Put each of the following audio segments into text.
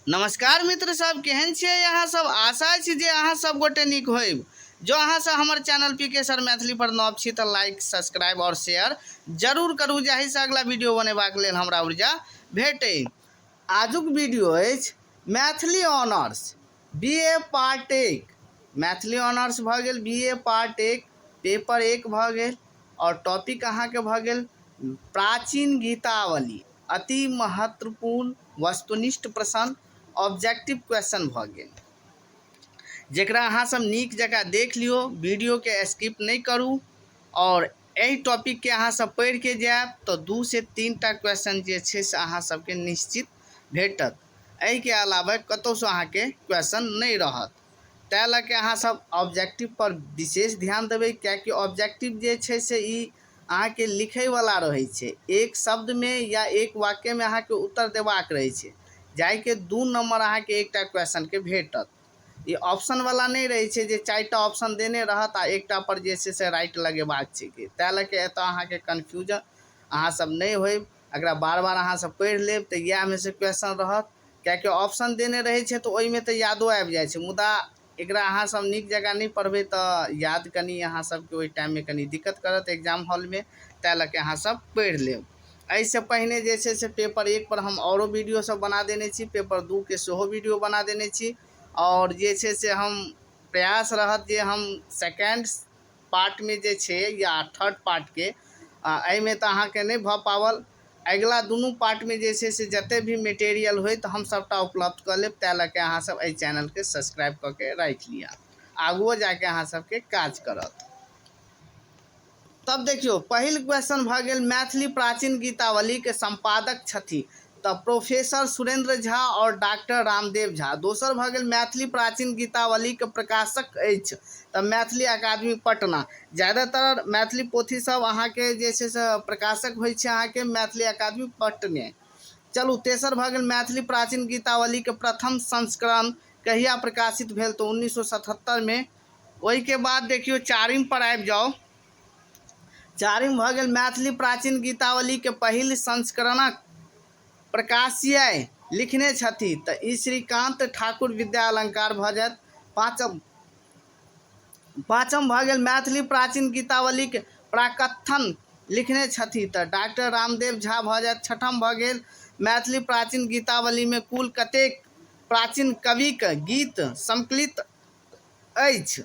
नमस्कार मित्र सब, केहन छियै अहाँ सब? आशा अछि जे अहाँ सब गोटे नीक होइब। जो अहाँ सब हमर चैनल पी के सर मैथिली पर नव छी तऽ लाइक, सब्सक्राइब और शेयर जरूर करू, जाहिसँ अगला वीडियो बनेबाक लेल हमरा ऊर्जा भेटै। आजुक वीडियो अछि Maithili honours B A part एक। मैथिली ऑनर्स भऽ गेल बी ए पार्ट एक, पेपर एक भऽ गेल और टॉपिक अहाँके भऽ गेल प्राचीन गीतावली। अति महत्वपूर्ण वस्तुनिष्ठ प्रश्न, ऑब्जेक्टिव क्वेश्चन भऽ गेल, जकरा अहाँ सब नीक जकाँ देख लियौ, वीडियोके स्किप नहि करू। आओर एहि टॉपिकके अहाँ सब पढ़िके जायब तऽ 2 से 3 टा क्वेश्चन जे छै से अहाँ सबके निश्चित भेटत। एहिके अलावा कतहुसँ अहाँके क्वेश्चन नहि रहत। ताहि लऽ के अहाँ सब ऑब्जेक्टिव पर विशेष ध्यान देबै, कियाकि ऑब्जेक्टिव जे छै से ई अहाँके लिखैवला रहै छै, एक शब्दमे या एक वाक्यमे अहाँके उत्तर देबाक रहै छै, जाहिके 2 नम्बर अहाँके एकटा क्वेश्चनके भेटत। ई ऑप्शनवला नहि रहै छै जे 4टा ऑप्शन देने रहत आ एकटा पर जे छै से राइट लगेबाक छै। ताहि लऽ के एतऽ अहाँके कन्फ्यूजन अहाँ सब नहि होयब। एकरा बार बार अहाँ सब पढ़ि लेब तऽ इएहमे से क्वेश्चन रहत, कियाकि ऑप्शन देने रहै छै तऽ ओहिमे तऽ यादो आबि जाइ छै, मुदा एकरा अहाँ सब नीक जकाँ नहि पढ़बै तऽ याद कनि अहाँ सबके ओहि टाइममे कनि दिक्कत करत एग्जाम हॉलमे। ताहि लऽ के अहाँ सब पढ़ि लेब। एहिसँ पहिने जे छै से पेपर 1 पर हम औरो वीडियो सब बना देने छी, पेपर 2 के सेहो वीडियो बना देने छी। आओर जे छै से हम प्रयास रहत जे हम सेकेंड पार्टमे जे छै या थर्ड पार्टके, एहिमे तऽ अहाँके नहि भऽ पाओल, अगिला दुनू पार्टमे जे छै से जते भी मटेरियल होइ तऽ हम सबटा उपलब्ध कऽ लेब। ताहि लऽ के अहाँ सब एहि चैनलके सब्सक्राइब कऽ के राखि लिअ, आगुओ जाके अहाँ सबके काज करत। तब देखियौ, पहिल क्वेश्चन भऽ गेल मैथिली प्राचीन गीतावलीके सम्पादक छथि तऽ प्रोफेसर सुरेंद्र झा और डॉक्टर रामदेव झा। दोसर भऽ गेल मैथिली प्राचीन गीतावलीके प्रकाशक अछि तऽ मैथिली अकादमी पटना। ज्यादातर मैथिली पोथी सब अहाँके जे छै से प्रकाशक होइ छै अहाँके मैथिली अकादमी पटने। चलू, तेसर भऽ गेल मैथिली प्राचीन गीतावलीके प्रथम संस्करण कहिया प्रकाशित भेल तऽ 1977 मे। ओहिके बाद देखियौ चारिम पर आबि जाउ। चारिम भऽ गेल मैथिली प्राचीन गीतावलीके पहिल संस्करणक प्रकाशीय लिखने छथि तऽ ई श्रीकान्त ठाकुर विद्या अलंकार भऽ जायत। पाँचम भऽ गेल मैथिली प्राचीन गीतावलीके प्राकथन लिखने छथि तऽ डॉक्टर रामदेव झा भऽ जायत। छठम भऽ गेल मैथिली प्राचीन गीतावलीमे कुल कतेक प्राचीन कविके गीत संकलित अछि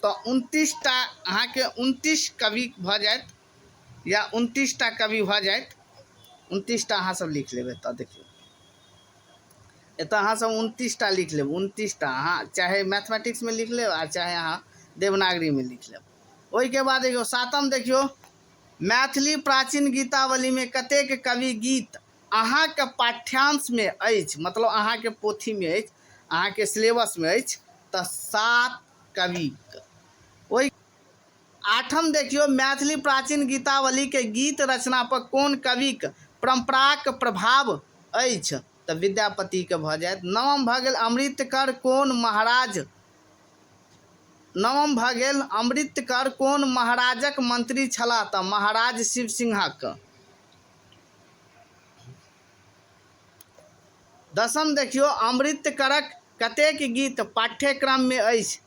तऽ 29 टा अहाँके 29 कवि भऽ जायत या 29 टा कवि भऽ जायत। 29 टा अहाँ सब लिख लेबै। तऽ देखियौ एतऽ अहाँ सब 29 टा लिख लेब, 29 टा अहाँ चाहे मैथमेटिक्समे लिख लेब आ चाहे अहाँ देवनागरीमे लिख लेब। ओहिके बाद देखियौ सातम, देखियौ मैथिली प्राचीन गीतावलीमे कतेक कवि गीत अहाँके पाठ्यांशमे अछि, मतलब अहाँके पोथीमे अछि, अहाँके सिलेबसमे अछि तऽ 7 कवि। ओहि आठम देखियौ मैथिली प्राचीन गीतावलीके गीत रचना पर कोन कविक परम्पराक प्रभाव अछि तऽ विद्यापतिके भऽ जायत। नवम भऽ गेल अमृतकर कोन महाराज, नवम भऽ गेल अमृतकर कोन महाराजक मंत्री छलाह तऽ महाराज शिव सिंहक। दसम देखियौ अमृतकरक कतेक गीत पाठ्यक्रममे अछि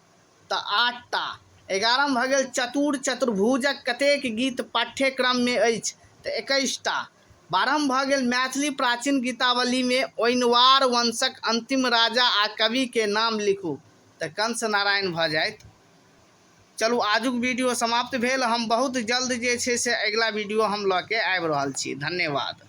तऽ 8 टा। एगारहम भऽ गेल चतुर चतुर्भुजक कतेक गीत पाठ्यक्रममे अछि तऽ 21 टा। बारहम भऽ गेल मैथिली प्राचीन गीतावलीमे ओइनवार वंशक अंतिम राजा आ कविके नाम लिखू तऽ कंस नारायण भऽ जायत। चलू आजुक वीडियो समाप्त भेल। हम बहुत जल्द जे छै से अगिला वीडियो हम लऽ के आबि रहल छी। धन्यवाद।